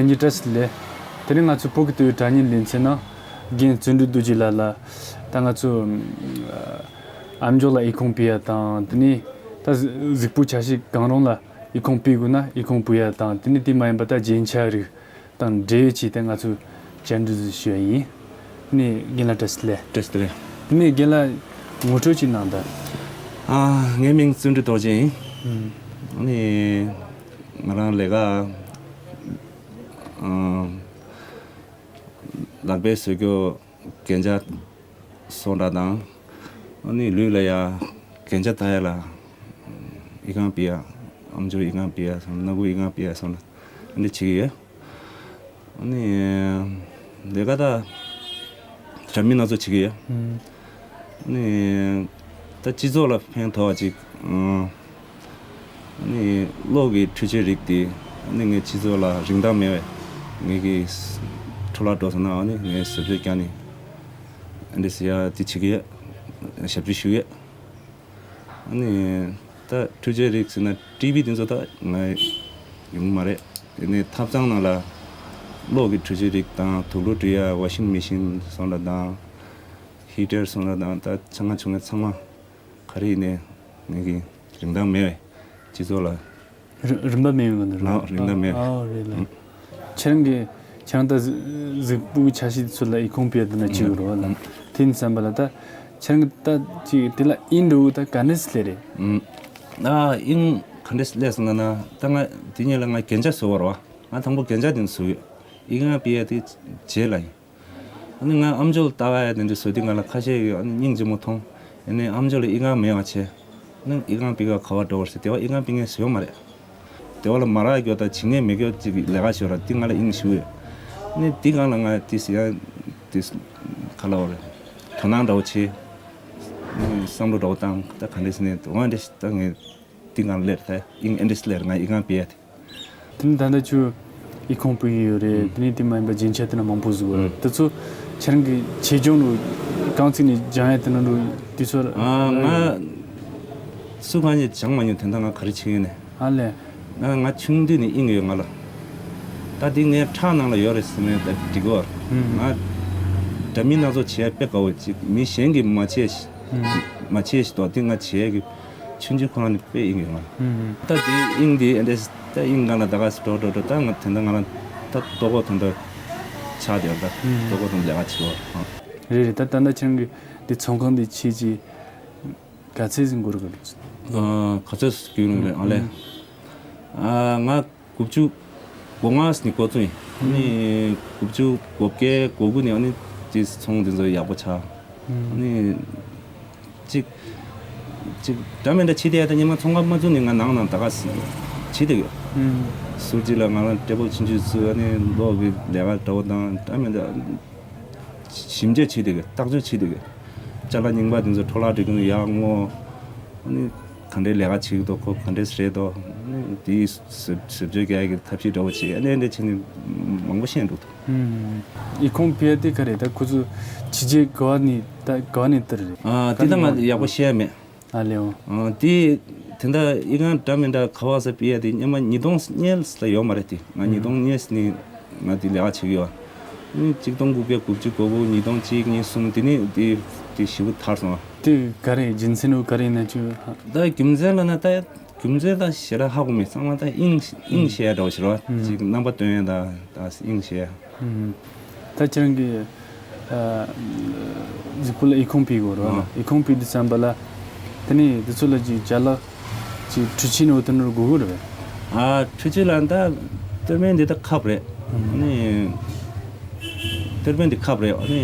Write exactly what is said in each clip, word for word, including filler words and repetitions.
ལྷན་རྒྱས་བཀྲ་ཤིས་བདེ་ལེགས། དེ་རིང་ང་ཚོ་བོད་ཀྱི་ལྟེ་བའི་དྲ་བརྙན་ལེ་ཚན་ནང་རྒན་བརྩོན་འགྲུས་རྡོ་རྗེ་ལགས་ལ་ད་ང་ཚོ་ཨམ་ཅོག་ལ་ཡིག་ཁུངས་ཕུལ་ཡ་དང་། དེ་ནས་ད་གཟུགས་པོའི་ཆ་ཤས་གང་རུང་ལ་ཡིག་ཁུངས་ཕུལ་དགོས་ན་ཡིག་ཁུངས་ཕུལ་ཡ་དང་། དེ་ནས་དེ་མ་ཡིན་པ་ད་རྒྱན་ཆ་རིགས་དང་འབྲེལ་ཡོད་ཆེད་དུ་ང་ཚོས་བཅར་འདྲི་ཞུ་ཡ་ཡིན། ནས་རྒན་ལགས་བཀྲ་ཤིས་བདེ་ལེགས། བཀྲ་ཤིས་བདེ་ལེགས། དེ་ནས་རྒན་ལགས་ངོ་སྤྲོད་ཅིག་གནང་དང་། ཨ། ངའི་མིང་བརྩོན་འགྲུས་རྡོ་རྗེ་ཡིན། ཨུམ། ནས་ང་རང་ལས་ཀ་ཨ་ལག་པས་བཟོ་རྒྱུ་རྒྱན་ཆ་བཟོ་འདྲ་དང་། ཨ་ནི་ལུས་ལ་ཡ་རྒྱན་ཆ་བཏགས་ཡ་ལ་ཡིག་རྐང་ཕུལ་ཡ། ཨམ་ཅོག་ཡིག་རྐང་ཕུལ་ཡ་སོགས། སྣ་ཁུག་ཡིག་རྐང་ཕུལ་ཡ་སོགས་ལ་འདི་བྱེད་ཀྱི་ཡོད། ཨ་ནི་ལས་ཀ་ད་འདྲ་མིན་སྣ་ཚོགས་བྱེད་ཀྱི་ཡོད། ཨ་ནི་ད་སྤྱི་ཚོགས་ལ་ཕན་ཐོགས་པ་ཅིག་ཨ་ནི་གློག་གི་འཕྲུལ་ཆས་རིགས་དེ་ཨ་ནི་ངའི་སྤྱི་ཚོགས་ལ་རིན་ཐང་མེད་པས། ངེད་ཀྱིས་འཕྲོ་བརླག་འགྲོ་སོང་ན་ཨ་ནི་ངས་བཟོ་བཅོས་རྒྱག་ནས་ཨ་འདྲ་ཟེར་ཡ་དེ་བྱེད་ཀྱི་ཡོད། ཞབས་ཕྱི་ཞུ་གི་ཡོད། ཨ་ནི་ད་འཕྲུལ་ཆས་རིགས་ཟེར་ན་ཊི་ཝི་དེ་ཚོ་ད་ང་ཡོང་གི་མ་རེད། དེ་ནས་ཐབ་ཚང་ནང་ལ་གློག་གི་འཕྲུལ་ཆས་རིགས་དང་། དུག་ལོག་འདྲུ་ཡ་ཝ་ཤིང་མེ་ཤིན་སོགས་ལ་དང་། ཧི་ཊར་སོགས་ལ་དང་། ད་ཆ་ང་བྱུང་ངས་ཚང་མ་ག་རེ་ཡིན་ནའི་ངེད་ཀྱི་རིན་ཐང་མེད་པས་སྤྱི་ཚོགས་ལ། རི་རིན་པ་མེད་པའི་ངང་དུ་རེད། ཨ། རིན་ཐང་མེད། ཨ། རེད་ལ། ཨང་། ཁྱེད་རང་གིས་ཁྱེད་རང་ད་གཟུགས་གཟུགས་པོའི་ཆ་ཤས་ཚོ་ལ་ཡིག་ཁུངས་ཕུལ་ཡ་དེ་འདྲ་བྱེད་དགོས་རེད་བ་ལ། ཨང་། དེ་ཡིན་བསམ་པ་ལ་ད་ཁྱེད་རང་གིས་ད་ཅིག་དེ་ལ་ཨིན་འགྲོ་ད་ག་འདྲས་སླེབས་རེད། ཨང་། ཨ། ཨིན་ག་འདྲས་སླེབས་སོང་ལབ་ན། ད་ང་དེ་སྔོན་ལ་ང་རྒྱན་ཆ་བཟོ་བ་རེད་བ། ང་དང་པོ་རྒྱན་ཆ་དེ་བཟོ་ཡོད། ཡིག་རྐང་ཕུལ་ཡ་དེ་རྗེས་ལ་ཡིན། ཨ་ནི་ང་ཨམ་ཅོག་ལ་བཏགས་ཡ་དེ་འདྲ་བཟོ་དུས་ང་ལ་ཁ་ཤས་ཀྱིས་ཨ་ནི་སྙིང་རྗེ་མོ་མཐོང་། ཡིན་ནའི་ཨམ་ཅོག་ལ་ཡིག་རྐང་མེད་པ་བྱས། ཨ་ནི་ཡིག་རྐང་ཕུལ་ག་ག་པར་འགྲོ་བ་རེད་ཟེར། དེ་བ་ཡིག་རྐང་ཕུལ་མཁན་བཟོས་མ་རེད། དེ་བ་ལ་མ་རག་རྒྱུ་དང་བྱེད་མཁན་མེད་རྒྱུ་ཅིག་ལས་ཀ་ཞིག་ཡོད་ར། དེ་ང་ལ་ཨིན་ཞུ་ཡོད། ཨ་ནི་དེ་སྒང་ལ་ང་དེ་ཟེར་ཡ་དེ་ག་ལབ་དགོས་རེད། དོ་སྣང་འདྲ་བོ་བྱས། ཨ་ནི་བསམ་བློ་འདྲ་བོ་བཏང་། ད་ག་འདྲས་ཟེར་ནས་འོ་འདྲས་ད་ངས་དེ་སྒང་ལ་སླེབས། ད་ཨིན་ཨེ་འདྲས་སླེབས་རེད། ང་ཡིག་རྐང་ཕུལ་ཡ་དེ། དེ་ནས་ད་ལྟ་ཁྱོད་ཡིག་ཁུངས་ཕུལ་གྱི་ཡོད་རེད། ཨང་། དེ་ནས་དེ་མ་ཡིན་པ་རྒྱན་ཆ་དེ་འདྲ་མང་པོ་བཟོས་ཡོད་རེད། ཨང་། དེ་ཚོ་ཁྱེད་རང་གི་ཆེད་སྦྱོང་རུ་རྐང་ཚིགས་ནས་སྦྱང་ཡ་དེ་འདྲ་རུ་དུས་ཚོད། ཨ། ང་སུ་གང་ནས་སྦྱངས་མ་མྱོང་། དེ་འདྲ་ང་ག་རེ་བྱེད་ཀྱི་ཡོད་ནས། ཨ་ལས། ང་ང་ཆུང་དུས་ནས་དབྱིངས་ཡོད་ང་ལ། ད་དེ་ངའི་ཁྲག་ནང་ལ་ཡོད་རེད་ཟེར་ནས་ད་འགྲིག་གོ། ཨང་། ང་འདྲ་མིན་སྣ་ཚོགས་བྱེད་ཡ་དཔེ་དགའ་བོ་ཅིག་མི་གཞན་གྱིས་མ་བྱས་ཤ་ཨང་། མ་བྱས་ཤ་དོ། དེ་ང་བྱེད་ཡ་གི་ཆུང་ཆུང་ཁོ་རང་ནས་དཔེ་དབྱིངས་ཡོད་ང་། ཨང་། ད་དེ་དབྱིངས་དེ་ཨེ་འདྲས་ད་དབྱིངས་སྒང་ལ་ད་ག་སེ་འགྲོ་འགྲོ་འགྲོ། ད་ང་དེ་འདྲ་ང་རང་ད་ལྟོ་གོས་དེ་འདྲ་ཆགས་བསྡད་ཡོད། ད་ཨང་། ལྟོ་གོས་དེ་འདྲ་ལས་ཀ་བྱེད་དགོས། ཨང་། རེད་རེད། ད་ད་ལྟ་ཁྱེད་རང་གི་འདི་ཚོང་ཁང་འདི་ཕྱེས་རྗེས་ག་ཚོད་ཟིན་འགོར་གི་རེད། ཨ། ག་ཚོད་ཟིན་འགོར་གི་རེད། ཨ་ལས། ཨང་། ཨ། ང་དགུ་བཅུ་གོ་ལྔ་ནས་འགོ་བཙུགས་ཡིན། ཨ་ནི་དགུ་བཅུ་གོ་བརྒྱད་གོ་དགུ་ནས་ཨ་ནི་དེ་ཚོང་དེ་ཚོ་ཡག་པོ་ཆགས། ཨ་ནི་གཅིག་གཅིག་འདྲ་མི་འདྲ་བྱེད་བསྡད་ཡ། ད་སྔོན་མ་ཚོང་ཁང་མ་བཙུགས་ནས་ང་ནང་ནང་ད་ག་ཟེ་བྱེད་བསྡད་ཡོད། ཨུམ། ཟུར་གཅིག་ལ་ང་རང་ཊེ་བལ་ཆུང་ཆུང་བཙུགས། ཨ་ནི་གློག་གི་ལས་ཀ་འདྲ་བོ་དང་འདྲ་མི་འདྲ་ཞིབ་འཇུག་བྱེད་བསྡད་ཡོད། བརྟག་དཔྱད་བྱེད་བསྡད་ཡོད། ཅ་ལག་རྙིང་པ་དེ་ཚོ་འཕྲོ་བརླག་འགྲོ་གི་འདུག་ཡར་སྔོག་ཨ་ནི་ག་འདྲའི་ལས་ཀ་བྱེད་ཀྱི་འདུག་ཁོ་ག་འདྲས་རེད་འདུག་ཨ་ནི་དེའི་ཟུར་ཟུར་བཅོས་རྒྱག་ཡག་གི་ཐབས་ཤེས་འདྲ་བོ་བྱེད། ཨ་ནི་འདྲ་བྱས་ནས་མང་པོ་ཤེས་འདུག་ཨུམ། ཡིག་ཁུངས་ཕུལ་ཡ་དེ་ག་རེད། ད་ཁོ་ཚོ་ཕྱི་རྒྱལ་ག་བ་ནས་ད་ག་བ་ནས་དེ་རེད། ཨ། དེ་ད་ང་ཡག་པོ་ཤེས་ཡ་མེད། ཨ་ལེའོ། ཨ། དེ་དེ་འདྲ་ཡིག་རྐང་འདྲ་མི་འདྲ་ག་བ་ས་ཕུལ་ཡ་དེ་སྔོན་མ་ཉིས་སྟོང་གཉིས་ལ་ཡོད་མ་རེད། དེ་ང་ཉིས་སྟོང་གཉིས་ནས་ང་དེ་ལས་ཀ་བྱེད་ཀྱི་ཡོད། ཨ་ནི་གཅིག་སྟོང་དགུ་བརྒྱ་དགུ་བཅུ་གོ་དགུ། ཉིས་སྟོང་གཅིག་གཉིས་གསུམ། དེ་ནས་དེ་དེ་ཞེ་པོ་དར་སོང་བ། དེ་ག་རེ་རྒྱུ་མཚན་བོ་ག་རེ་ཡིན་ན་ཅིག་ད་རྒྱུ་མཚན་ལབ་ན་ད་རྒྱུ་མཚན་ད་ཞེ་དྲག་ཧ་གོ་མེད། ཚང་མ་ད་དབྱིངས་དབྱིངས་ཤེས་ཡ་འདྲ་བོ་ཞིག་རེད་བ། ཨུམ། ཅིག་རྣམ་པ་སྟོན་ཡ་ད་ད་དབྱིངས་ཤེས་ཡ། ཨུམ། ད་ཁྱེད་རང་གི་ཨ་གཟུགས་པོ་ལ་ཡིག་ཁུངས་ཕུལ་དགོས་རེད་བ། ཨ། ཡིག་ཁུངས་ཕུལ་དུས་ཙམ་པ་ལ་དེ་ནས་དེ་ཚོ་ལ་ཅིག་ཅ་ལག་ཅིག་འཕྲུལ་ཆས་ནོར་དེ་ནོར་དགོས་ཀྱི་རེད་བས། ཨ། འཕྲུལ་ཆས་ལ་ད་ཏེར་པན་འདི་ད་ཁབ་རེད། ཨུམ། ཨ་ནི་ཏེར་པན་འདི་ཁབ་རེད། ཨ་ནི་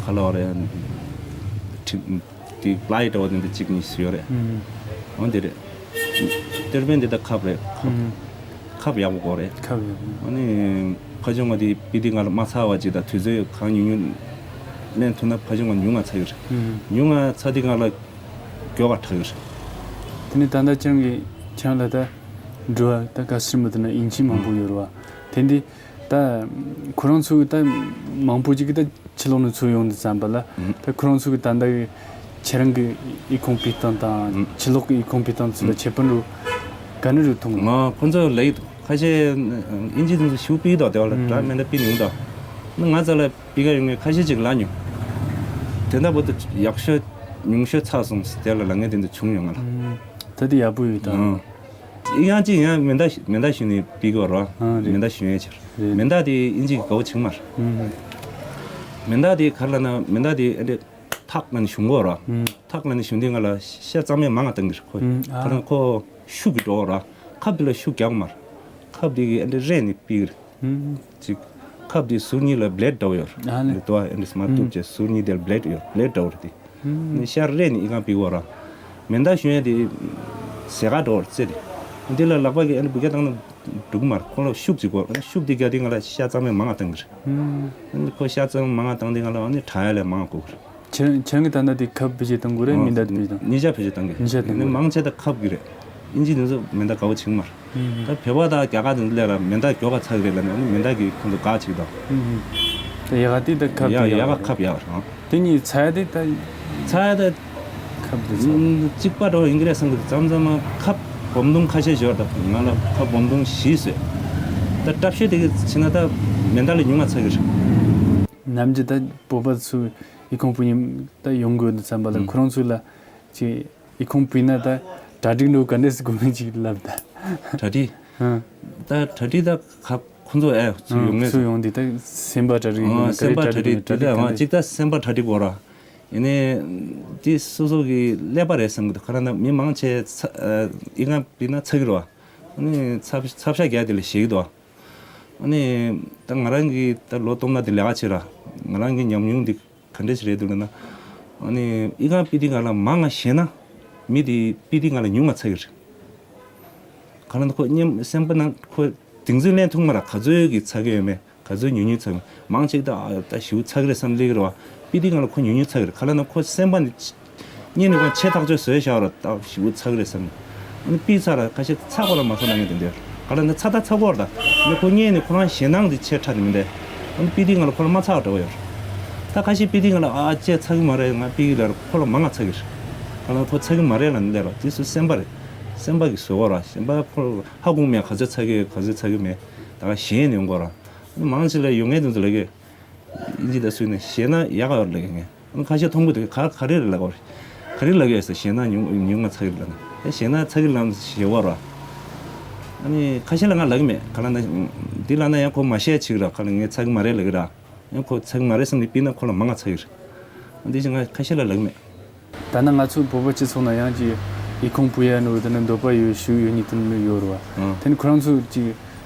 ག་ལབ་རེད། ཁྲི་དེ་པ་ལའི་འདྲ་བོ་དེ་འདྲ་གཅིག་གཉིས་ཡོད་རེད། ཨུམ། འོ་འདི་རེད། ཏེར་པན་འདི་ད་ཁབ་རེད། ཁབ། ཨུམ། ཁབ་ཡག་པོ་དགོས་རེད། ཁབ་ཡག་པོ། ཨ་ནི་ཕ་ཆུང་བ་དེ་པི་དེ་ང་ལ་མ་ཚར་བ་ཅིག་དང་། དུས་ཚོད་གང་ཉུང་ཉུང་ལེན་ཐུབ་ན་ཕ་ཆུང་བ་ཉུང་ང་ཚར་གྱི་རེད། ཨུམ། ཉུང་ང་ཚར་དེ་ང་ལ་མགྱོགས་པ་དྲག་གི་རེད། དེ་ནས་ད་ལྟ་ཁྱེད་རང་གིས་ཁྱེད་རང་ལ་ད་འགྲོ་བ་ད་ག་སེར་མོ་དེ་ན་དབྱིན་ཇི་མང་པོ་ཡོད་རེད་བ། དེ་འདི་ད་ཁོ་རང་ཚོ་ད་མང་པོ་ཅིག་གིས་ད་ཕྱི་ལོགས་ནས་ཚུར་ཡོང་དུས་ཙམ་པ་ལ། ཨུམ། ད་ཁོ་རང་ཚོ་གིས་ད་ལྟ་གི་ཁྱེད་རང་གི་ཡིག་ཁུངས་ཕུལ་སྟངས་དང་། ཨུམ། ཕྱི་ལོགས་ཀྱི་ཡིག་ཁུངས་ཕུལ་སྟངས་ཚོ་ལ། ཨུམ། ཁྱད་པར་འདྲ་ག་འདྲ་རུ་མཐོང་གི། ང་ཁོ་ཚོ་ལབ་ཀྱི་འདུག་ཁ་ཤས་ཨིན་ཇི་དེ་ཚོ་ཞུ་པི་དོ་དེ་བ་ལ་ཨུམ། འདྲ་མེ་མདའ་པི་ཉུང་དོ། ང་ཚ་ལ་པི་ག་ཡོང་ངས་ཁ་ཤས་ཅིག་ལ་ཉུང་། དེ་འདྲ་བོ་དུ་ཡག་ཤོས་ཉུང་ཤོས་ཚ་སོང་དེ་ལ་ལ་ངས་དེ་འདྲ་བྱུང་ཡོང་ང་ལ། ཨུམ། ད་དེ་ཡག་པོ་ཡོད་ད། ཨང་། ཡང་ཅིག་ཡང་མེ་མདའ་མེ་མདའ་ཞུ་ནས་པི་གོ་རོ། ཨང་རེད། མེ་མདའ་ཞུ་ཡས་ཕྱིར། རེད། མེ་མདའ་དེ་ཨིན་ཇི་གི་དགའ་བོ་བྱུང་མར། ཨུམ། མེ་མདའ་དེ་ག་རེ་ལབ་ན་མེ་མདའ་དེ་ཨ་འདྲ་ཐག་ལ་ནི་ཞུང་གོ་རོ། ཨུམ། ཐག་ལ་ནི་ཞུང་དེ་ང་ལ་ཤ་གཙང་མའི་མང་ང་བཏང་གི་རེད་ཁོ། ཨུམ། ཨ། ཁ་རང་ཁོ་ཤུགས་ཀྱི་འགྲོ་རོ། ཁབ་དེ་ལ་ཤུགས་རྒྱག་མར། ཁབ་དེ་གི་ཨ་འདྲ་རེ་ནི་པི་གི་རེད། ཨུམ། ཅིག་ཁབ་དེ་ཟུར་གཉིས་ལ་བི་ལེ་ཌི་འདྲ་བོ་ཡོད་རེད། ཨ་ནི། འདི་དོ་ཨ་འདྲ་མ་གཏུབ་ཨུམ། བྱས་ཟུར་གཉིས་དེ་ལ་བི་ལེ་ཌི་ཡོད་བི་ལེ་ཌི་འདྲ་བོ་རེད་དེ། ནི་ཤར་རེ་ནི་ཨི་ཁང་པི་གོ་ར། མེ་མདའ་ཞུ་ཡས་དེ་ཟེ་ག་འགྲོ་བར་རྩེ་རེད། འདི་ལ་ལག་པ་གི་ཨ་ནི་བུ་ག་བཏང་ན་འགྲུག་མར་ཁོ་ལ་ཤུགས་ཅིག་གོ་ཨ་ནི་ཤུགས་དེ་རྒྱ་དེ་ང་ལ་ཤ་གཙང་མའི་མང་ང་བཏང་གི་རེད། ཨ་ནི་ཁོ་ཤ་གཙང་མའི་མང་ང་བཏང་དེ་ང་ལ་ཨ་ནི་དྲག་ཡ་ལས་མང་ང་གོ་གི་རེད། ཁྱེད་ཁྱེད་ཀྱི་ད་ལྟ་དེ་ཁབ་བེད་སྤྱོད་གཏོང་དགོས་རེད་མེ་མདའ་བེད་སྤྱོད་གཏོང་། གཉིས་ཆ་བེད་སྤྱོད་གཏོང་གི་གཉིས་ཆ་གཏོང་ཨ་ནི་དགོས་མང་ཆེ་ད་ཁབ་གི་རེད། ཨིན་ཇི་དེ་ཚོ་མེ་མདའ་དགའ་བོ་བྱུང་མར། ད་བོད་པ་དང་རྒྱ་གར་དེ་ཚོ་ལས་ལ་མེ་མདའ་མགྱོགས་ག་ཚ་གི་རེད་ལབ་ནས་ཨ་ནི་མེ་མདའ་གི་ཁོང་ཚོ་དགའ་བྱེད་ཀྱི་འདུག་ད་ཡ་ག་དེ་ད་ཁབ་ཡ་དེ་ཡ་ཡ་ག་ཁབ་ཡ་ག་རང་། དེ་གཉིས་ཚ་ཡ་དེ་ད་ཚ་ཡ་ད་ཁབ་དེ་ཚ། གཅིག་པ་འདྲ་བོ་ཡིན་གི་རེད་བསམ་གི་འདུག་མཚམས་མཚམས་མ་ཁབ་སྦོམ་དུང་ཁ་ཤས་ཞོར་ད་ང་ལ་ཁབ་སྦོམ་དུང་བཞི་བཟོས། ད་སྲབ་ཤོས་དེ་གི་ཕྱིན་ན་ད་མེ་མདའ་ལས་ཉུང་ང་ཚ་གི་རེད། ནམ་རྒྱུན་ད་བོད་པ་ཚོ་ཨི་ཁུང་པུ་ཉིམ་ད་ཡོང་དགོས་འདུག་བསམ་པ་ལ་ཁོ་རང་ཚོ་ལ་ཅིག་ཨི་ཁུང་པུས་ན་ད་གྲ་སྒྲིག་འགྲོ་ག་འདྲས་སེ་དགོས་མིན་ཅིག་ལབ་ད། གྲ་སྒྲིག་ཨང་། ད་གྲ་སྒྲིག་ད་ག་ཁོ་ཚོ་ཨེ་ཚུར་ཡོང་ངེས་ཚུར་ཡོང་དེ་ད་སེམས་པ་གྲ་སྒྲིག་ཡིན་ན་ག་སེམས་པ་རེ་གྲ་སྒྲིག་ག་དེ་ད་ཨང་གཅིག་ད་སེམས་པ་གྲ་སྒྲིག་དགོས་ར། ཡིན་ནའི་དེ་སོ་སོ་གི་ཀླད་པ་རེད་བསམ་གི་འདུག་ག་རེ་ན་མི་མང་ཆེ་ཚ་ཨ་ཨི་ཁུང་པུས་ན་ཚ་གི་རེད་བ། ཨ་ནི་ཚ་ཚ་ཤ་རྒྱག་དེ་ལ་ཞེད་གི་འདུག་ཨ་ནི་ད་ང་རང་གི་ད་ལོ་སྟོང་ན་དེ་ལས་ཀ་བྱེད་ར། ང་རང་གི་ཉམས་མྱོང་འདི་ག་འདྲ་ཞིག་རེད་འདུག་ལབ་ན། ཨ་ནི་ཨི་ཁུང་པུས་དེ་ང་ལ་མང་ང་ཞེད་ན། མི་དེ་པུས་དེ་ང་ལ་ཉུང་ང་ཚ་གི་རེད། ག་ལ་ན་ཁོ་སྙེམས་སེམས་པ་ནང་ཁོ་གདེང་ཚོད་ལེན་ཐུབ་མ་ར་ག་ཚོད་ཀྱི་ཚ་གི་ཡོད་མེད་ག་ཚོད་ཉུང་ཉུང་ཚ་གི་མང་ཆེ་ད་ཨ་ད་ཞེ་པོ་ཚ་གི་རེད་བསམ་སླེབས་གི་རེད་བ། པུས་དེ་ང་ལ་ཁོ་ཉུང་ཉུང་ཚ་གི་རེད་ག་ལ་ན་ཁོ་སེམས་པ་ནི། སྙིང་ནས་ཁོ་ཆེ་ཐག་ཆོད་བཟོས་བཞག་ར་ད་ཞེ་པོ་ཚ་གི་རེད་བསམ། ཨ་ནི་པུས་ཚ་ར་ཁ་ཤས་ཚ་ཁོ་ལ་མ་ཚ་ན་ངས་དེ་འདྲ་ག་ལ་ན་ཚ་ད་ཚ་གོ་ར་ད་ནི་ཁོ་སྙིང་ནས་ཁོ་རང་ཞེད་སྣང་དེ་ཆེ་ཕྲ་དེ་མི་འདྲ། ཨ་ནི་པུས་དེ་ང་ལ་ཁོ་ལ་མ་ཚ་བ་འདྲ་བོ་ཡོད། ད་ཁ་ཤས་པུས་དེ་ང་ལ་ཨ་ཅེ་ཚ་གི་མ་རེད་ང་པུས་གི་ལ་ཁོ་ལ་མང་ང་ཚ་གི་རེད། ག་ལ་ན་ཁོ་ཚ་གི་མ་རེད་ལ་ནི་ལས་ར་དེ་སུ་སེམས་པ་རེད། སེམས་པ་གི་བཟོ་བ་ར་སེམས་པ་ཁོ་ལ་ཧ་གོ་མེད་ག་ཚོད་ཚ་གི་ག་ཚོད་ཚ་གི་མེད་ད་ག་ཞེད་ནས་ཡོང་གོ་ར། ཨ་ནི་མང་ཆེ་ལ་ཡོང་ངེས་དེ་ཚོ་ལ་གི་ཨིན་ཇི་ད་སུས་ནས་ཞེད་སྣང་ཡག་ག་ཡོད་ལབ་ཀྱི་ངས། ཁ་ཤས་མཐོང་གི་འདུག་ག་ག་རེ་རེད་ལབ་གོ་རེད། ག་རེ་ལབ་ཀྱི་ཡོད་ཟེར་ཞེད་སྣང་ཉུང་ཉུང་ང་ཚ་གི་ལབ་ན། ད་ཞེད་སྣང་ཚ་གི་ལབ་ཞེད་བ་ར། ཨ་ནི་ཁ་ཤས་ལ་ང་ལབ་ཀྱི་མེད་ག་ལ་ན། འདི་ལབ་ན་ཡང་ཁོ་མ་ཤེས་ཅིག་ར་ག་ལ་ངས་ཚ་གི་མ་རེད་ལབ་ཀྱི་ར། ཡང་ཁོ་ཚ་གི་མ་རེད་བསམ་ནས་པུས་ན་ཁོ་ལ་མང་ང་ཚ་གི་རེད། འདི་ཞིག་ང་ཁ་ཤས་ལ་ལབ་ཀྱི་མེད། ད་ནི་ང་ཚོ་བོད་པ་སྤྱི་ཚོགས་ནང་ཡང་ཅིག་ཨི་ཁུང་པུ་ཡ་ནོ་དེ་ནི་འདོད་པ་ཡོད་ཤུགས་ཡོད་ཉིད་དུ་ནི་ཡོད་རེད་བ། ཨང་། དེ་ནི་ཁོ་རང་ཚོ་ཅིག་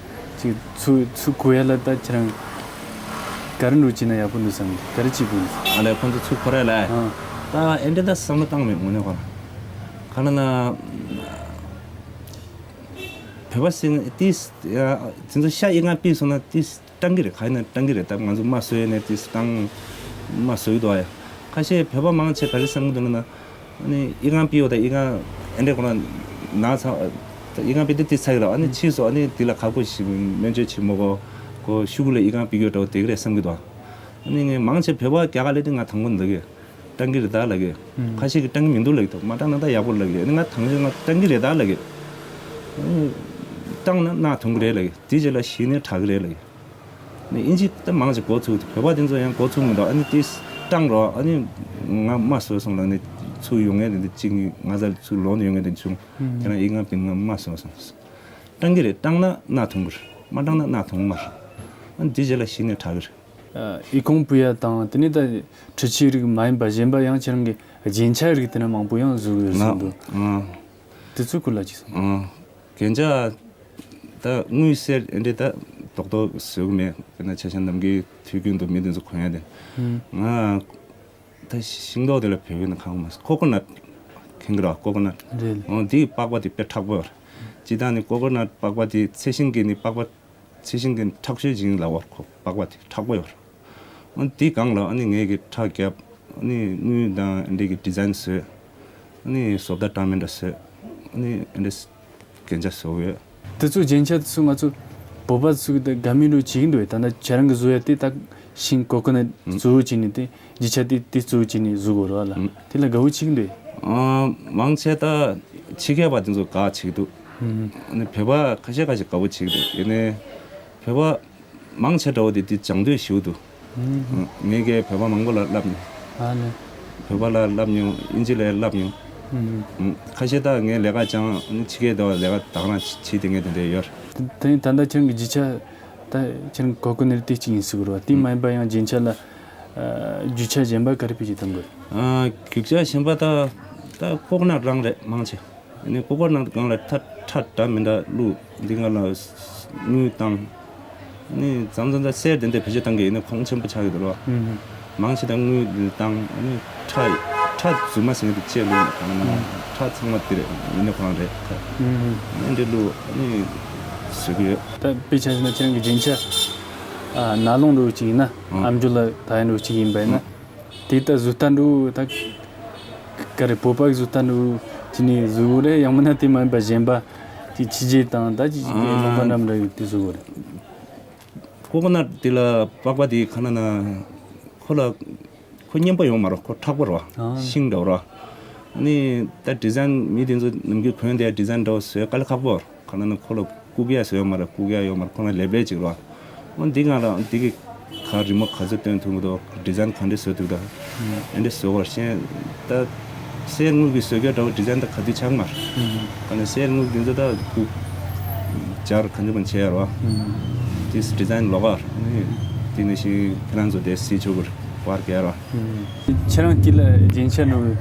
ཅིག་ཚུར་ཚུར་གོ་ཡ་ལ་ད་ཁྱེད་རང་ག་རེ་འགྲོ་བྱས་ན་ཡག་པོ་འདུག་བསམ་གི་ག་རེ་བྱེད་དགོས་འདུག་ཨ་ལས་ཁོང་ཚོ་ཚུར་གོ་ར་ལ། ཨང་། ད་ཨེ་འདྲ་ད་བསམ་བློ་བཏང་མེད་དངོས་གནས་ཁོ་རང་ག་ལ་ན་བོད་པ་སེང་ཏིས་ཡ་དེ་ཚོ་ཤ་ཨི་ང་པི་སོང་ན་ཏིས། སྤྲང་གི་རེད་ག་ཡིན་ན་སྤྲང་གི་རེད་ད་ང་ཚོ་མ་བཟོས་ནས་དེ་སྤྲང་མ་བཟོས་འདུག་ཨ་ཡ། ཁ་ཤས་བོད་པ་མང་ཆེ་ག་རེ་བསམ་གི་འདུག་ལབ་ན། ཨ་ནི་ཨི་ཁང་པི་ཡོད་ད་ཨི་ཁང་ཨེ་འདྲས་ཁོ་ན་ན་ཚ་ཨི་ཁང་པི་དེ་དེ་ཚ་གི་རེད་ཨ་ནི་ཕྱིས་སུ་ཨ་ནི་དེ་ལ་ཁག་པོ་ཞིག་སྨན་བཅོས་བྱེད་མོ་གོ་གོ་ཤུ་གུ་ལ་ཨི་ཁང་པི་ཡོད་འདྲ་བོ་དེ་གི་རེད་བསམ་གི་འདུག་ཨ་ནི་ངས་མང་ཆེ་བོད་པ་རྒྱ་གར་ལས་དེ་ང་དང་པོ་འདུག་གི་སྤྲང་གི་རེད་ད་ལབ་གི་ཁ་ཤས་ཀྱི་སྤྲང་གི་མི་འདུག་ལབ་གི་འདུག་མ་སྤྲང་ན་ད་ཡག་པོ་ལབ་གི་ཨ་ནི་ང་དང་ཤོས་ང་སྤྲང་གི་རེད་ད་ལབ་གི་ཨ་ནི་སྤྲང་ན་མནར་ཐོན་གི་རེད་ལབ་གི་དེ་རྗེས་ལ་གཞི་ནས་དྲག་གི་རེད་ལབ་གི་ནི་ཨིན་ཇི་ད་མང་ཆེ་འགོ་ཚུགས་འདུག་བོད་པ་དེ་ཚོ་ཡང་འགོ་ཚུགས་མི་འདུག་ཨ་ནི་ཏིས་སྤྲང་རོགས་ཨ་ནི་ང་མ་བཟོས་སོང་ལབ་ནི་ཚུར་ཡོང་ངེས་དེ་འདི་གཅིག་ནི་ང་ཚ་ཚུར་ལོག་ནས་ཡོང་ངེས་དེ་བྱུང་དེ་ན་ཨི་ང་པིན་ང་མ་བཟོས་སོང་སྤྲང་གི་རེད་སྤྲང་ན་མནར་ཐོན་གི་རེད་མ་སྤྲང་ན་མནར་ཐོན་མ་རེད་ཨ་ནི་དེ་རྗེས་ལ་གཞི་ནས་དྲག་གི་རེད། ཨི་ཁུང་པུ་ཡ་དང་དེ་ནས་ད་འཕྲུལ་ཆས་རིགས་མ་ཡིན་པ་གཞན་པ་ཡང་ཁྱེད་རང་གི་རྒྱན་ཆ་རིགས་དེ་ན་མང་པོ་ཡང་བཟོ་གི་ཡོད་སོང་འདུག་དེ་ཚོའི་སྐོར་ལ་ཅིག་གསུངས། རྒྱན་ཆ་ད་དངུལ་གསེར་ཨེ་འདྲས་ད་རྡོག་རྡོག་བཟོ་གི་མེད། དཔེར་ན་ཆ་བཞག་ནམ་མཁའི་ཐོད་རྒྱུན་དུ་མི་དེ་ཚོ་གོན་ཡ་དེ། ང་ད་ཤིང་ཏོག་དེ་ལ་བོད་ཡིག་ནང་གང་མ་ཀོ་ཀོ་ནཊ་མཁྱེན་གི་ར་ཀོ་ཀོ་ནཊ། རེད། འོ་དེའི་པགས་པ་དེ་དཔེ་མཁྲེགས་པོ་ཡོད་རེད། སྤྱིར་བཏང་ནི་ཀོ་ཀོ་ནཊ་པགས་པ་དེ་ཚད་ཤིང་གི་ནི་པགས་པ་ཚད་ཤིང་གི་མཁྲེགས་ཤོས་ཅིག་ལ་བར་ཁོ་པགས་པ་དེ་མཁྲེགས་པོ་ཡོད་རེད། འོ་དེའི་སྒང་ལ་ཨ་ནི་ངས་ཀྱི་ཁྲག་བརྒྱབ། ཨ་ནི་དངུལ་དང་ཨ་འདྲས་ཀྱི་ཌི་ཛའིན་བཟོས། ཨ་ནི་བཟོ་ལྟ་འདྲ་མི་འདྲ་བཟོས། ཨ་ནི་ཨ་འདྲས་རྒྱན་ཆ་བཟོ་གི་ཡོད། དེ་ཚོ་རྒྱན་ཆ་དེ་ཚོ་ང་ཚོ་བོད་པ་ཚོ་གི་དགའ་མོས་འདྲ་བྱེད་ཀྱི་འདུག་ད་ལྟ་ཁྱེད་རང་གི་བཟོ་ཡ་དེ་ད་ཤིང་ཀོ་ཀོ་ནཊ་ཨུམ། གཙོ་བོ་བྱས་ནས་དེ་རྒྱན་ཆ་དེ་དེ་གཙོ་བོ་བྱས་ནས་བཟོ་དགོས་རེད་བ་ལ། ཨུམ། དེ་ལ་དགའ་བོ་བྱེད་ཀྱི་འདུག་ཨ། མང་ཆེ་ད་ཕྱི་རྒྱལ་བ་དེ་ཚོ་དགའ་བྱེད་ཀྱི་འདུག་ཨ་ནི་བོད་པ་ཁ་ཤས་ཁ་ཤས་དགའ་པོ་བྱེད་ཀྱི་འདུག་ཡིན་ནའི་བོད་པ་མང་ཆེ་འདྲ་བོ་དེ་དེ་སྦྱང་འདོད་ཞེ་པོ་འདུག་ངས་ཀྱིས་བོད་པ་མང་པོ་ལ་བསླབ་མྱོང་། ཨ་ནི། བོད་པ་ལ་བསླབ་མྱོང་། ཨིན་ཇི་ལ་བསླབ་མྱོང་། ཁ་ཤས་ད་ངས་ལས་ཀ་སྦྱང་ནི་ཕྱི་རྒྱལ་དུ་ལས་ཀ་ད་ག་རང་བྱེད་དེ་ངས་དེ་འདྲ་ཡོད། དེ་ནི་ད་ལྟ་ཁྱེད་རང་གི་རྒྱུ་ཆ་ད་ཁྱེད་རང་གོ་ཀོ་ནཊ་དེ་གཅིག་ཡིན་ཟེར་གི་རེད་བ། དེ་མ་ཡིན་པ་ཡང་རྒྱུ་ཆ་ལ་རྒྱུ་ཆ་གཞན་པ་ག་རེ་སྤེལ་གྱི་འདུག་གི། རྒྱུ་ཆ་གཞན་པ་ད་ད་ཀོ་ཀོ་ནཊ་རང་རེད་མང་ཆེ། ཨ་ནི་ཀོ་ཀོ་ནཊ་སྒང་ལ་ཁྲག་ཁྲག་འདྲ་མི་འདྲ་བླུགས། འདི་སྒང་ལ་དངུལ་བཏང་། ཨ་ནི་མཚམས་མཚམས་ད་གསེར་དེ་འདྲ་བེད་སྤྱོད་བཏང་གི་ཡིན་ན་གོང་ཆེན་པོ་ཆགས་ཀྱི་འདུག་ལ། མང་ཆེ་ད་དངུལ་འདི་བཏང་། ཨ་ནི་ཁྲག་ཁྲག་རྫུན་མ་ཟེར་གྱི་འདུག་ཅེས་བླུགས་ནས་གང་ན་ཁྲག་ཚང་མ་འདི་རེད། ཡིན་ན་ཁོ་རང་རེད་ཁ། ཨ་ནི་འདི་བླུགས། ཨ་ནི་བཟོས་ཀྱི་ཡོད། ད་དཔེ་ཆ་བཞག་ན་ཁྱེད་རང་གི་རྒྱན་ཆ་ཨ་ནག་ལོང་འདྲ་བོ་ཅིག་ཡིན་ན། ཨ་མཆོག་ལ་ད་ཡིན་འདྲ་བོ་ཅིག་ཡིན་པ་ཡིན་ན། དེ་ལྟར་བཟོ་ལྟ་འདྲ་བོ་ད་ག་རེ་བོད་པ་གི་བཟོ་ལྟ་འདྲ་བོ་ཅི་ནས་བཟོ་དགོས་རེད། ཡང་མིན་ན་དེ་མ་ཡིན་པ་གཞན་པ་ཅིག་ཕྱི་རྒྱལ་དང་ད་ཅིག་ཅིག་ལུང་པ་འདྲ་མི་འདྲ་ཡོད་དེ་བཟོ་དགོས་རེད། ཀོ་ཀོ་ནཊ་དེ་ལ་པགས་པ་དེ་ག་ན་ན་ཁོ་ལ་ཁོ་མཉེན་པོ་ཡོད་མ་རེད། ཁོ་མཁྲེགས་པོ་རེད་བ། ཤིང་འདྲ་བོ་རེད་བ། ནི་ད་ཌི་ཛའིན་མི་དེ་ཚོ་ནམ་རྒྱུན་གོན་དེ་ཌི་ཛའིན་འདྲ་བོ་བཟོས་དཀའ་ལས་ཁག་པོ་རེད། ག་ན་ན་ཁོ་ལ་བཀུག་ཡ་བཟོས་ཡོད་མ་རེད། བཀུག་ཡ་ཡོད་མ་རེད། ཁོ་ན་ལེབ་ལེབ་ཅིག་རེད་བ། འོ་འདི་ང་ལ་འདི་གི་ག་རི་མོ་ག་ཚོད་སྟོན་ཐུབ་མི་འདུག་ཌི་ཛའིན་ག་འདྲས་བཟོ་ཐུབ་ད། ཨེ་འདྲས་བཟོ་བར་ཤེས་ད། གསེར་དངུལ་གྱི་བཟོ་རྒྱུ་འདྲ་བོ་ཌི་ཛའིན་ད་ག་དུས་ཆགས་མ་རེད། ག་ནས་གསེར་དངུལ་འདི་ཚོ་ད་བཀུག་སྦྱར་ག་འདྲས་མ་བྱས་ཡ་རེད་བ། དེ་ཌི་ཛའིན་ལོགས་ཀ་རེད། དེ་ནས་ཤིང་ཁྱེད་རང་ཚོ་དེ་སྲིད་ཆོག་གི་རེད། པར་རྒྱག་ར། ཁྱེད་རང་དཀྱིལ་ལ་རྒྱན་ཆ་འདྲ་བོ་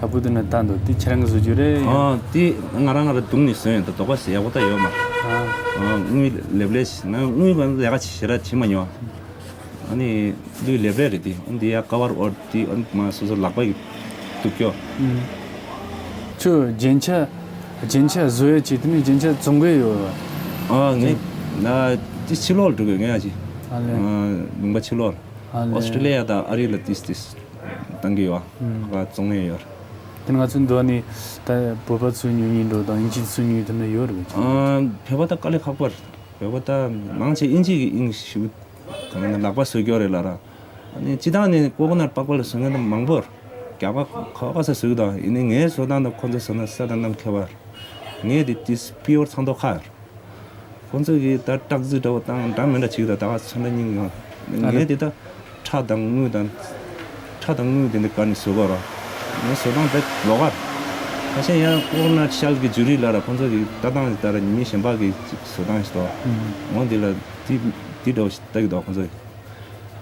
ལྷག་པོ་འདུག་ན་ད་འདུག་དེ་ཁྱེད་རང་གི་བཟོ་རྒྱུ་རེད། ཨ་དེ་ང་རང་ང་རང་བརྡུངས་ནས་བཟོས་ཡོད། ད་དོགས་པ་ཟེར་ཡག་པོ་ད་ཡོད་མ་རེད། ཨ་དངུལ་ལེབ་ལེབ་ཞིག་ན་དངུལ་གང་ལས་ཀ་ཞེ་དྲག་བྱེད་མ་མྱོང་། ཨ་ནི་དངུལ་ལེབ་ལེབ་རེད་དེ། ཨ་འདི་ཡ་ཀ་བར་ཨོར་དེ་ཨ་མ་སོ་སོ་ལག་པ་གི་གཏུབ་སྐྱོ། ཁྱོད་རྒྱན་ཆ་རྒྱན་ཆ་བཟོ་ཡ་ཅིག་དེ་ནི་རྒྱན་ཆ་བཙོང་གི་ཡོད་རེད། ཨ་ངས་ན་དེ་ཕྱི་ལོགས་ལ་འགྲོ་གི་ངས་ཨ་ཅི། ཨ་ལས། ཨ་ལུང་པ་ཕྱི་ལོགས་ལ། ཨ་ལས། ཨོ་སི་ཀྲི་ལི་ཡ་དང་ཨ་རི་ལ་ཏིས་ཏིས་བཏང་གི་ཡོད། ཨ་ཁ་བཙོང་ཡས་ཡོད། དེ་ང་ཚོའི་འདོད་ནི་ད་བོད་པ་ཚོའི་ཉོ་ཉིན་འགྲོ་དང་ཨིན་ཇི་ཚོའི་ཉོ་དེ་འདྲ་ཡོད་རེད། ཨ་བོད་པ་ད་དཀའ་ལས་ཁག་པོ་རེད། བོད་པ་ད་མང་ཆེ་ཨིན་ཇི་གི་ཨིན་ཞུ་གང་ན་ལག་པ་བཟོ་རྒྱུ་རེད་ལ་ར། ཨ་ནི་སྤྱི་བཏང་ནས་ཀོ་ཀོ་ནཊ་པགས་པ་ལ་བཟོ་མཁན་ད་མང་པོ་རེད། རྒྱ་གར་ག་བ་ག་ས་བཟོ་གི་དང་ཡིན་ནའི་ངའི་བཟོ་སྟངས་དང་ཁོ་ཚོ་བཟོ་ན་ས་དང་གནམ་ཁྱད་པར། ངས་དེ་ཏིས་པིའོར་ཚང་ཐོག་ཁ་ཡོད། ཁོང་ཚོ་གིས་ད་སྟག་རྩི་འདྲ་བོ་བཏང་འདྲ་མི་འདྲ་བྱེད་ཀྱི་འདུག་ད་ག་ཚོད་འདྲ་སྙིང་ཡོང་། ཨ་ངས་དེ་ད་ཁྲག་དང་དངུལ་དང་། ཁྲག་དང་དངུལ་དེ་འདྲ་བཀར་ནས་བཟོ་དགོས་ར། ངས་བཟོ་སྟངས་དཔེ་ལོགས་ཀ་རེད། ཁ་ཤས་ཡང་ཀོ་ཀོ་ནཊ་ཤེལ་གྱི་ཇུ་རི་ལ་ར་ཁོང་ཚོ་གིས་ལྟ་སྟངས་ལྟར་མི་གཞན་པ་གིས་ཅིག་བཟོ་སྟངས་ཤིག་འདུག་ཨ་འོ་འདི་ལ་དེ་དེ་འདྲ་བོ་ཞིག་ལྟ་གི་འདུག་ཁོང་ཚོ་གིས།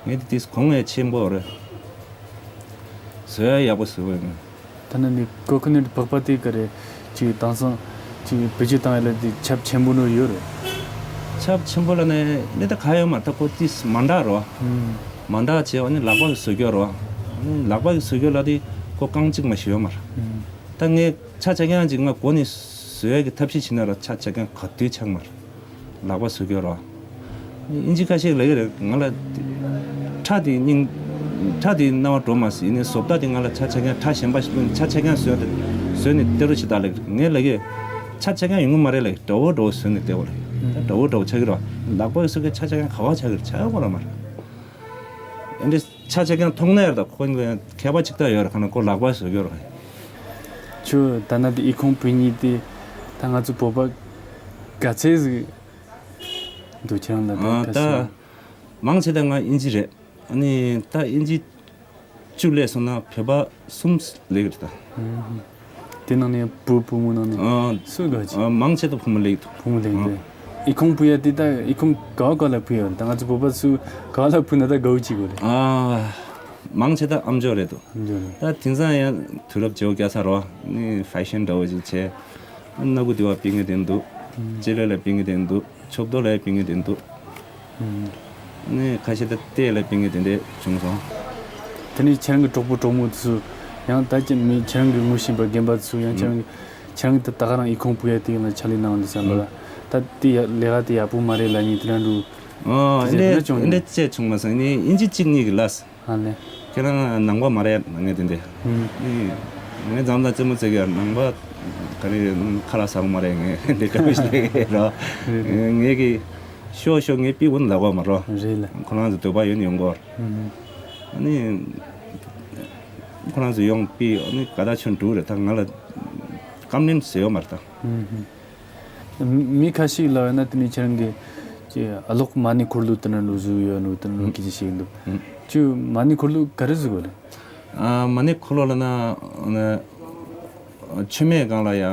ངས་དེ་དེ་གོང་ངས་ཆེན་པོ་རེད། བཟོ་ཡ་ཡག་པོ་བཟོ་དགོས་ཡིན། ད་ནི་ནི་ཀོ་ཀོ་ནཊ་པགས་པ་དེ་ག་རེ་ཅིག་དེང་སང་ཅིག་བེད་སྤྱོད་བཏང་ཡ་ལ་དེ་ཁྱབ་ཆེན་པོ་ནོ་ཡོད་རེད། ཁྱབ་ཆེན་པོ་ལ་ནི་ནི་ད་ག་ཡོད་མ་རེད། ད་ཁོ་ཏིས་མ་འདྲ་རོ། མ་འདྲ་བྱས་ཨ་ནི་ལག་པ་གི་བཟོ་རྒྱུ་རོ། ཨ་ནི་ལག་པ་གི་བཟོ་རྒྱུ་ལ་དེ་ཁོ་རྐང་གཅིག་མ་ཞིག་ཡོད་མ་རེད། ད་ངས་ཆ་ཆ་རྐྱང་ཅིག་ང་གོ་ནས་བཟོ་ཡ་གི་ཐབས་ཤེས་བྱེད་ན་ར་ཆ་ཆ་རྐྱང་ག་དུས་ཆགས་མ་རེད། ལག་པ་བཟོ་རྒྱུ་རོ། ཨིན་ཇི་ཁ་ཤས་ལབ་ཀྱི་རེད། ང་ལ་ཁྲག་དེ་སྙིང་། ཁྲག་དེ་རྣ་བ་འགྲོ་མ་སྲིད་ནས་བཟོ་ལྟ་དེ་ང་ལ་ཆ་ཆ་རྐྱང་ཁྲག་གཞན་པ་ཞིག་བླུགས་ནས་ཆ་ཆ་རྐྱང་བཟོས་ཏེ་བཟོས་ནས་སྟེར་རོགས་བྱེད་ད་ལབ་ཀྱི་རེད། ངས་ལབ་ཀྱི་ཆ་ཆ་རྐྱང་ཡོང་གི་མ་རེད་ལབ་ཀྱི། འདྲ་བོ་འདྲ་བོ་བཟོས་ནས་སྟེར་བ་ལབ་ཀྱི། ད་འདྲ་བོ་འདྲ་བོ་ཆགས་ཀྱི་རེད་བ། ལག་པ་བཟོ་མཁན་ཆ་ཆ་རྐྱང་ག་བ་ཆགས་ཀྱི་རེད། ཆགས་ཡོང་གི་རེད་མ་རེད། ཨེ་འདྲས། ཆ་ཆ་རྐྱང་མཐོང་ན་ཡང་ད་ཁོ་མཁས་པ་ཅིག་ལྟ་ཡོད་རེད། ཁ་ན་ཁོ་ལག་པ་བཟོ་རྒྱུ་རེད། ཁྱོད་ད་ན་དེ་ཨི་ཁུང་བུད་མེད་དེ་ད་ང་ཚོ་བོད་པ་ག་ཚད་ཟིག་འདུག་ཁྱེད་རང་ལ་ད་ཨ་ག་ཚད། ད་མང་ཆེ་ད་ང་ཨིན་ཇི་རེད། ཨ་ནི་ད་ཨིན་ཇི་བཅུ་སླེབས་སོང་ན་བོད་པ་གསུམ་སླེབས་ཀྱི་རེད་ད། དེ་ནང་ནས་བུ་བུ་མོ་ནང་ནས་ཨ་སུ་དགའ་ཆེ། ཨ་མང་ཆེ་ད་བུ་མོ་སླེབས་ཀྱི་འདུག་བུ་མོ་སླེབས་ཀྱི་འདུག་ཨི་ཁུང་བུད་ཡ་དེ་ད་ཨི་ཁུང་ག་བ་ག་ལ་བུད་ཡོད་རེད། ད་ང་ཚོ་བོད་པ་སུ་ག་བ་ལ་བུད་ན་ད་དགའ་བོ་བྱེད་དགོས་རེད། ཨ་མང་ཆེ་ད་ཨ་མཆོག་རེད་འདུག་ཨ་མཆོག་རེད། ད་དེང་སང་ཡང་དུས་རབས་བརྗེ་པོ་བརྒྱབ་ཚར་རོ། ནི་ཧྥེ་ཤན་འདྲ་བོ་ཞིག་བྱས། སྣ་ཁུག་དེ་བ་ཕུད་མཁན་དེ་འདུག་ལྕེ་ལེ་ལ་ཕུད་མཁན་དེ་འདུག་ཆོབ་རྡོ་ལ་ཕུད་མཁན་དེ་འདུག་ནི་ཁ་ཤས་ད་ལྟས་ལ་ཕུད་མཁན་དེ་འདྲས་བྱུང་སོང་། དེ་ནས་ཁྱེད་རང་གི་གྲོགས་པོ་གྲོགས་མོ་ཚོ་ཡང་ད་ཅི་མི་ཁྱེད་རང་གི་ངོ་ཤེས་པ་རྒན་པ་ཚོ་ཡང་ཁྱེད་རང་གི་ཁྱེད་རང་གི་ད་ད་ག་རང་ཨི་ཁུང་བུད་ཡ་དེ་ཡང་ལ་ཕྱག་ལས་གནང་འདུག་ས་ལ་ད་དེ་ཡ་ལས་ཀ་དེ་ཡག་པོ་མ་རེད་ལབ་ནི་དེ་འདྲ་འདུག་ཨོ་དེ་ཚོ་ཨེ་འདྲ་ཡོད་ན་ཅུང་ཨེ་འདྲ་ཅིག་བྱུང་མ་སོང་། ནི་ཨིན་ཇི་གཅིག་གཉིས་ཀྱི་ལ། ཨ་ལས། ཁྱེད་རང་ནང་པ་མ་རེད་ངས་དེ་འདྲས། ཨུམ། ངས་འཛམ་ཐང་རྩེད་མོ་རྩེ་གི་ནང་པ་ག་རེ་ཁ་ལག་ཟ་གི་མ་རེད། ངས་འདི་ག་རེ་ཞིག་ལས་རོ། རེད་རེད། ངས་ཀྱི་ཤོག་ཤོག་ངས་པི་ཝུན་ལ་གོ་མ་རོ། རེད་ལ། ཁོ་རང་ཚོ་འདོད་པ་ཡོད་ནི་ཡོང་གོ། ཨུམ། ཨ་ནི་ཁོ་རང་ཚོ་ཡོང་པི་ཨ་ནི་ག་ད་ཆོན་འགྲུག་རེད། ད་ང་ལ་ཀམ་ནེན་ཟེར་ཡོད་མ་རེད་ད། ཨུམ། མི་ཁ་ཤས་ལ་ཡོད་ན་དེ་ནི་ཁྱེད་རང་གི་ཀྱི་ཨ་ལོག་མ་ཎི་འཁོར་ལོ་དེ་ན་ལོ་བཟོ་ཡོད་ནོ་དེ་ན་ལོ་ཀི་ཅི་ཞིག་འདུག་ཨུམ། ཁྱོད་མ་ཎི་འཁོར་ལོ་ག་རེ་བཟོ་གི་རེད། ཨ་མ་ཎི་འཁོར་ལོ་ལ་ན་ཨ་ན་མཆོད་མེ་སྒང་ལ་ཡ་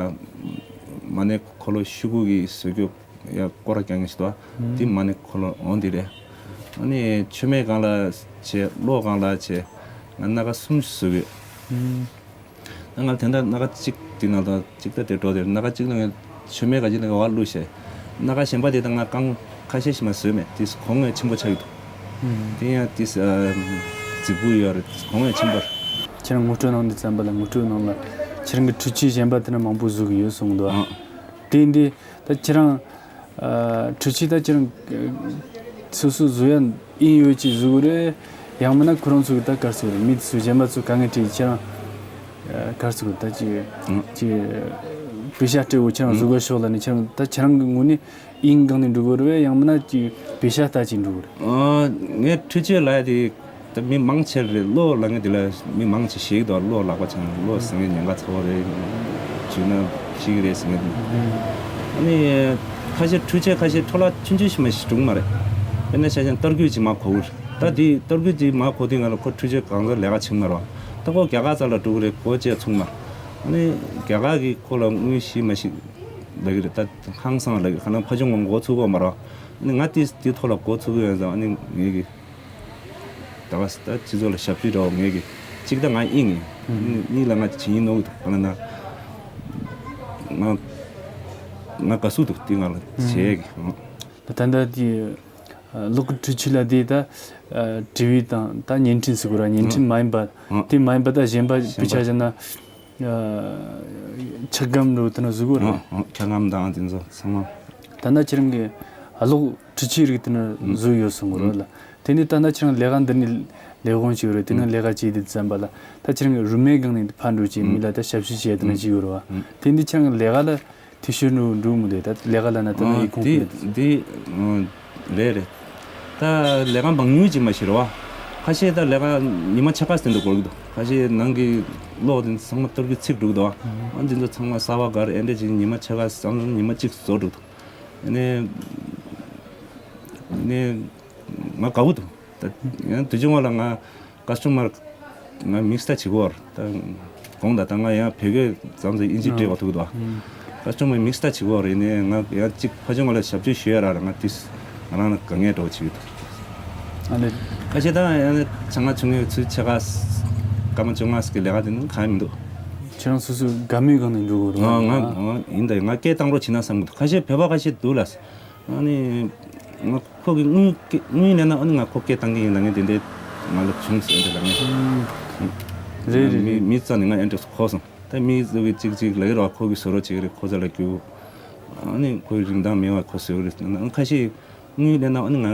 མ་ཎི་འཁོར་ལོ་ཤོག་གུ་གི་བཟོ་རྒྱུ་ཡ་སྐོར་ར་རྐྱང་ཞིག་འདུག་ཨ་དེ་མ་ཎི་འཁོར་ལོ་འོང་དེ་རེད། ཨ་ནི་མཆོད་མེ་སྒང་ལ་བྱས་གློག་སྒང་ལ་བྱས་ང་སྣ་ཁ་གསུམ་བཟོ་གི་ཡོད། ཨ་ང་དེ་འདྲ་སྣ་ཁ་གཅིག་དེ་ནང་དང་གཅིག་ད་དེ་འགྲོ་དེ་སྣ་ཁ་གཅིག་ནང་མཆོད་མེ་ག་ཅིག་ནང་འོག་བླུགས་བྱས། སྣ་ཁ་གཞན་པ་དེ་དང་ང་རྐང་ཁ་ཤས་ཤིག་མ་བཟོས་མེད་དེ་གོང་ངས་ཆེན་པོ་ཆགས་ཀྱི་འདུག་དེ་ཡང་དེ་རྫིག་པོ་ཡོད་རེད་གོང་ངས་ཆེན་པོར། ཁྱེད་རང་ངོ་སྤྲོད་གནང་དུས་ཙམ་པ་ལ་ངོ་སྤྲོད་ནང་ལ་ཁྱེད་རང་གི་འཕྲུལ་ཆས་གཞན་པ་དེ་འདྲ་མང་པོ་བཟོ་གི་ཡོད་གསུངས་འདུག་ཨ། དེ་འདི་ད་ཁྱེད་རང་ཨ་འཕྲུལ་ཆས་ད་ཁྱེད་རང་སོ་སོ་བཟོ་ཡ་ཨིན་ཡོད་ཅིག་བཟོ་གི་རེད། ཡང་མིན་ན་ཁོ་རང་ཚོ་གི་ད་གར་སོ་རེད་མི་ཚོ་གཞན་པ་ཚོ་དཀའ་ངལ་འཕྲད་ཁྱེད་རང་ཨ་གར་སོ་གི་ད་ཅིག་ཅིག་པེ་ཤ་སྤྲད་འོ་ཁྱེད་རང་བཟོ་གི་ཤོག་ལ་ནི་ཁྱེད་རང་ད་ཁྱེད་རང་གི་ངོས་ནས་ཨིན་གང་ནས་འགྲོ་གི་རེད་ཡང་མིན་ན་ཅིག་པེ་ཤ་ལྟ་ཅིག་འགྲོ་གི་རེད། ཨ་ངས་འཕྲུལ་ཆས་ལ་ཡ་དེ། ད་མི་མང་ཆེ་རེད་གློག་ལག་ངན་དེ་ལ་མི་མང་ཆེ་ཞིག་དང་གློག་ལག་པ་ཆང་གློག་ཟ་ངན་ཉེན་ཁ་ཚ་བོ་རེད། བྱུང་ན་ཞིག་རེད་ཟ་ངན། ཨ་ནི་ཁ་ཤས་འཕྲུལ་ཆས་ཁ་ཤས་འཕྲོ་བརླག་ཆུང་ཆུང་ཞིག་མ་ཞིག་འགྲོ་གི་མ་རེད། དཔེར་ན་ཆ་བཞག་ན་ཏར་སྐུད་ཅིག་མར་གོ་གི་རེད། ད་དེ་ཏར་སྐུད་ཅིག་མར་གོ་དུས་ང་ལ་ཁོ་འཕྲུལ་ཆས་གང་ཚ་ལས་ཀ་བྱེད་མ་རེད། ད་ཁོ་རྒྱ་གར་རྩ་ལ་འགྲོ་གི་རེད་གོ་བྱས་ཚུགས་མ། ཨ་ནི་རྒྱ་གར་གི་ཁོ་ལ་དངུལ་ཞིག་མ་ཞིག་ལབ་ཀྱི་རེད། ད་ཧང་སང་ལབ་ཀྱི་རེད་ཁ་ནང་ཕ་ཆུང་ངོ་མགོ་ཚུགས་གོ་མ་རེད། ཨ་ནི་ང་དེ་དེ་ཐོག་ལ་མགོ་ཚུགས་གི་ཡོད་ཙང་ཨ་ནི་ངེད་ཀྱི། ད་ག་ད་སྤྱི་ཚོགས་ལ་ཞབས་ཕྱི་རོགས་ངེད་ཀྱི་གཅིག་ད་ང་ཨིན་ངེད་གཉིས་ལ་ང་བྱེད་ཡིན་ནོ་གི་འདུག་ག་ལ་ན་ང་ང་དགའ་སུ་འདུག་དེ་ང་ལ་བྱེད་གི་ད་ལྟ་དེ་ལོག་གི་འཕྲུལ་ཆས་ལ་དེ་ད་དྲི་བའི་དང་ད་བརྙན་འཕྲིན་ཟེར་དགོས་ར་བརྙན་འཕྲིན་མ་ཡིན་པ་དེ་མ་ཡིན་པ་ད་གཞན་པ་བུ་ཆ་བཞག་ན་ཆག་སྒམ་རུ་དེ་ན་བཟོ་དགོས་ར་ཆག་སྒམ་དང་དེ་ཚོ་ཚང་མ་ད་ན་ཁྱེད་རང་གི་ཨ་ལོག་འཕྲུལ་ཆས་རིགས་དེ་ན་བཟོས་ཡོད་གསུང་གི་རེད་ལ། དེ་ནས་ད་ལྟ་ཁྱེད་རང་ལས་ཀ་འདི་ནས་ལས་དབང་ཞིག་རེད་དེ་ན་ལས་ཀ་བྱས་དུས་ཙམ་པ་ལ་ད་ཁྱེད་རང་གི་རུ་མའི་སྒང་ནས་ཕར་འགྲོ་བྱས་མི་ལ་ད་ཞབས་ཞུ་བྱས་དེ་ན་ཞིག་ཡོད་རེད་བ། དེ་འདི་ཁྱེད་རང་གི་ལས་ཀ་ལ་འཐུས་ཤོར་འགྲོ་འགྲོ་མི་འདུག་ད་ལས་ཀ་ལ་ན་ད་ན་ཡིག་ཁུངས་འདི་ཕུལ་འདི་རེད་རེད། ད་ལས་ཀ་མང་ཉུང་ཅིག་མ་ཤེས་རེད་བ། ཁ་ཤས་ད་ལས་ཀ་ཉི་མ་ཕྱེད་ཀ་ཟིན་དུ་འགོར་གི་འདུག་ཁ་ཤས་ནང་གི་གློག་དེ་ཚང་མ་གཏོར་གི་ཚིག་འགྲོ་གི་འདུག་བ། ཨ་འདི་ཚོ་ཚང་མ་གསར་བ་གར་ཨེ་འདྲ་ཅིག་ཉི་མ་ཕྱེད་ཀ་བསམ་བློ་ཉི་མ་གཅིག་བཟོ་འགྲོ་འདུག་ནས་ནས་ང་དགའ་བོ་འདུག་ད་ཡང་དུས་ཆུང་བ་ལ་ང་ཀ་སི་ཊོ་མར་ང་མིག་སྟ་བྱེད་གོ་བར་ད་དགོངས་དག་ད་ང་ཡང་བོད་སྐད་ཙམ་ཟིག་ཨིན་ཇི་སྤྲད་པ་ཐུག་འདུག་ཀ་སི་ཊོ་མར་མིག་སྟ་བྱེད་གོ་བར་ཡིན་ནས་ང་ཡང་གཅིག་ཕ་ཆུང་བ་ལ་ཞབས་ཕྱི་ཞུ་ཡ་ར་ར་ང་ཏིས་ང་རང་ལ་དཀའ་ངལ་འགྲོ་བྱེད་ཀྱི་འདུག་ཨ་ལེ། ཁ་ཤས་ད་ཡང་ཆ་ང་ཆུང་ངའི་ཚུལ་ཆེ་ག་སྐར་མ་བཅོ་ལྔ་ཟིག་གི་ལས་ཀ་དེ་ནི་གང་ཡང་མི་འདུག་ཁྱེད་རང་སོ་སོའི་དགའ་མོས་སྒང་ནས་འགྲོ་དགོས་རེད་ང་བ། ང་ཡིན་ད་ང་སྐད་བཏང་རོགས་བྱེད་ན་བསམ་གི་འདུག་ཁ་ཤས་བོད་པ་ཁ་ཤས་འདུག་ལ། ཨ་ནི་ང་ཁོ་གི་དངུལ་སྐད་དངུལ་ལེན་ན་ཨ་ནི་ང་ཁོ་སྐད་བཏང་གི་ཡིན་ལ་ངས་དེ་འདྲའི་ང་ལ་བྱུང་ཟེར་འདྲ་ལ་ངས། རེད་རེད་མི་རེད། མི་རྩ་ནས་ང་ཨེ་འདྲ་གོ་སོང་ད་མི་ཚོ་གི་གཅིག་གཅིག་ལ་ཡོད་ར་ཁོ་གི་བཟོ་རོགས་བྱེད་གི་རེད་ཁོ་ཚ་ལ་རྒྱུ། ཨ་ནི་ཁོ་གི་རིན་ཐང་མེད་བ་ཁོ་བཟོ་གི་རེད་ཁ་ཤས། དངུལ་ལེན་ན་ཨ་ནི་ང་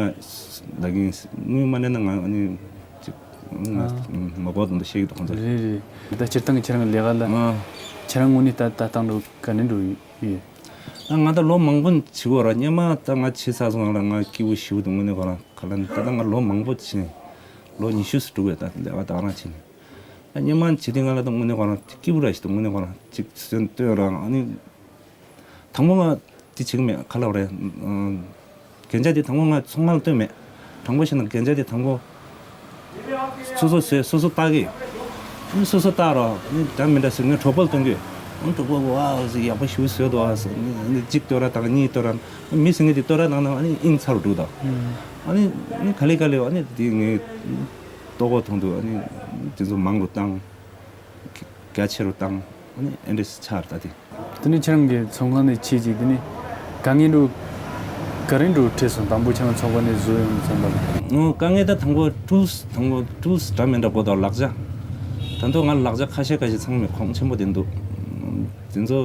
ལ་གིན་དངུལ་མ་ལེན་ན་ང་ཨ་ནི་ཅིག་ང་མ་གོ་དང་དུ་ཤེས་ཀྱི་འདུག་ཁོང་ཚོ། རེད་རེད། ད་སྤྱིར་བཏང་གི་ཁྱེད་རང་གི་ལས་ཀ་ལ་ཨ་ཁྱེད་རང་ངོས་ནས་ད་ལྟ་སྟངས་འགྲོ་ག་ནས་འགྲོ་ཡོད། ཨ་ང་ད་ལོ་མང་པོ་བྱེད་དགོས་ར་སྙེ་མ་ད་ང་བྱེད་ཚར་སོང་ང་ལ་ང་སྐྱིད་པོ་ཞིག་འདུག་དངོས་གནས་ཁོ་རང་ག་ལ་ད་ལྟ་ང་ལོ་མང་པོ་ཕྱིན་ལོ་ཉི་ཤུ་ཙམ་འགྲོ་གི་ད་ལས་ཀ་ད་རང་ཕྱིན་ཨ་སྙེ་མ་བྱེད་དུས་ང་ལ་ད་དངོས་གནས་ཁོ་རང་སྐྱིད་པོ་ར་ཞིག་འདུག་དངོས་གནས་ཁོ་རང་ཅིག་སེམས་སྟོན་ར་ཨ་ནི། དང་པོ་ང་དེ་བྱེད་ཀྱི་མེད་ག་ལབ་རེད། རྒྱན་ཆ་དེ་དང་པོ་ང་ཚོང་ཁང་ལ་བཏོན་མེད། དྲང་པོ་བཤད་ན་རྒྱན་ཆ་དེ་དང་པོ་སོ་སོ་བཟོས་སོ་སོ་བཏགས་ཀྱི། ཨ་ནི་སོ་སོ་བཏགས་རོགས་ཨ་ནི་འདྲ་མི་འདྲ་ཟེར་ངས་གྲོགས་པོ་ལ་སྟོན་གྱི། ཨ་ནི་གྲོགས་པོ་ཝའོ་ཟེར་ཡག་པོ་ཞེ་པོ་བཟོས་འདུག་ཨ་ཟེར་ཨ་ནི་གཅིག་བསྟོད་ར་དང་གཉིས་བསྟོད་ར་མི་ཟེར་ངས་དེ་བསྟོད་ར་དང་ན་ཨ་ནི་དབྱིངས་ཚ་རུ་འགྲོ་དང་། ཨ་ནི་ཨ་ནི་ག་ལེ་ག་ལེ་ཨ་ནི་དེ་ངས་ལྟོ་གོས་མཐོང་དུས་ཨ་ནི་དེ་ཚོ་མང་རུ་བཏང་། རྒྱ་ཆེ་རུ་བཏང་། ཨ་ནི་ཨེ་འདྲས་ཆགས་རེད་ད་དེ། དེ་ནས་ཁྱེད་རང་གི་ཚོང་ཁང་ནས་ཕྱིས་རྗེས་དེ་ནས་དཀའ་ངལ་འདྲ་བོ་ག་རེ་འདྲ་བོ་འཕྲད་སོང་དང་པོ་ཁྱེད་རང་ཚོང་ཁང་ནས་བཟོ་ཡོང་ཙམ་པ་ལ། ཨོ་དཀའ་ངལ་ད་དང་པོ་ཊུལ་སི་དང་པོ་ཊུལ་སི་འདྲ་མི་འདྲ་དགོས་དང་ལག་ཆ། ད་དུང་ང་ལག་ཆ་ཁ་ཤས་ཁ་ཤས་ཚང་མས་གོང་ཆེན་པོ་དེ་འདུག་དེ་ཚོ་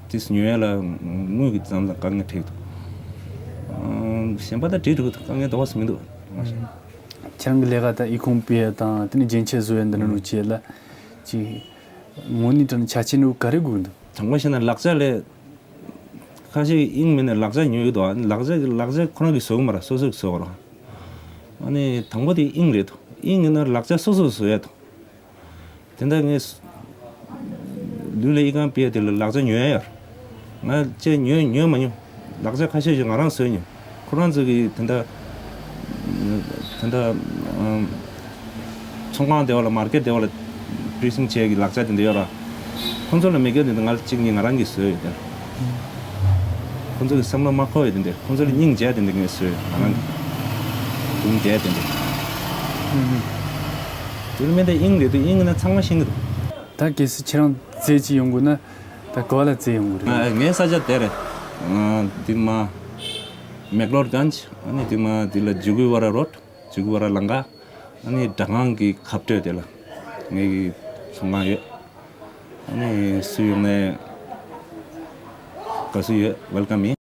དེ་ཉོ་ཡ་ལ་དངུལ་གྱི་ཙམ་ཙམ་དཀའ་ངལ་འཕྲད་འདུག་གཞན་པ་ད་འགྲིག་འགྲོ་གི་འདུག་དཀའ་ངལ་འདྲ་བོ་མི་འདུག་ཁྱེད་རང་གི་ལས་ཀ་ད་ཡིག་ཁུངས་སྤེལ་ཡ་དང་དེ་ནས་རྒྱན་ཆ་བཟོ་ཡ་འདི་འདྲ་ལུགས་བྱེད་ལ་ཅིག་དངོས་གནས་དྲང་ཆ་ཆེན་འདྲ་བོ་ག་རེ་དགོས་འདུག་དྲང་པོ་བཤད་ན་ལག་ཆ་ལས་ཁ་ཤས་དབྱིངས་མེད་ནས་ལག་ཆ་ཉོས་ཡོད་དོ། ལག་ཆ་ལག་ཆ་ཁོ་རང་གིས་བཟོ་གི་མ་རེད། སོ་སོ་གིས་བཟོ་དགོས་རེད། ཨ་ནི་དང་པོ་དེ་དབྱིངས་རེད་དོ། དབྱིངས་ཡིན་ན་ལག་ཆ་སོ་སོ་གིས་བཟོ་ཡ་དོ། དེ་འདྲ་ངས་ལུས་ལ་ཨི་ཁང་སྤེལ་ཡ་དེ་ལ་ལག་ཆ་ཉོ་ཡ་ཡོད། ང་ཅེ་ཉོས་ཉོས་མ་མྱོང་། ལག་ཆ་ཁ་ཤས་ཤིག་ང་རང་བཟོས་མྱོང་། ཁོ་རང་ཚོ་གི་དེ་འདྲ་དེ་འདྲ་ཨམ། ཚོང་ཁང་དེ་བ་ལ་མར་ཀེཊ་དེ་བ་ལ་པི་རི་སིང་བྱས་ཀྱི་ལག་ཆ་དེ་འདྲ་ཡོད་ར། ཁོང་ཚོ་ལ་མི་སྐྱོ་དེ་འདྲ་ང་གཅིག་གཉིས་ང་རང་གིས་བཟོས་ཡོད་དེ། ཁོང་ཚོ་གི་བསམ་བློ་མ་འཁོར་ཡོད་དེ་འདྲ། ཁོང་ཚོ་ལ་སྙིང་རྗེ་དེ་འདྲ་ངས་བཟོས་ཡོད། ང་རང་གིས་དུང་རྒྱལ་དེ་འདྲ། དེ་ལ་མི་འདྲ་དབྱིངས་རེད་འདུག། དབྱིངས་ན་ཚང་མ་ཤེས་ཀྱི་འདུག། ད་གལ་སྲིད་ཁྱེད་རང་རྩེད་ཅིག་ཡོང་དགོས་ན་ད་ག་བ་ལ་རྩེད་ཡོང་དགོས་རེད། ང་ངའི་ས་ཆ་དེ་རེད། ང་འདི་མ་མེག་ལོར་གྷན་ཇི། ཨ་ནི་འདི་མ་འདི་ལ་ཇུ་གུ་ཝ་ར་རོཌ། ཇུ་གུ་ཝ་ར་ལམ་ཁ། ཨ་ནི་སྦྲག་ཁང་གི་ཁ་སྤྲོད་དེ་ལ་ངའི་གི་ཚོང་ཁང་ཡོད། ཨ་ནི་སུ་ཡོང་ནས་དགའ་བསུ་ཡོད། ཝེལ་ཀམ་ཡིན།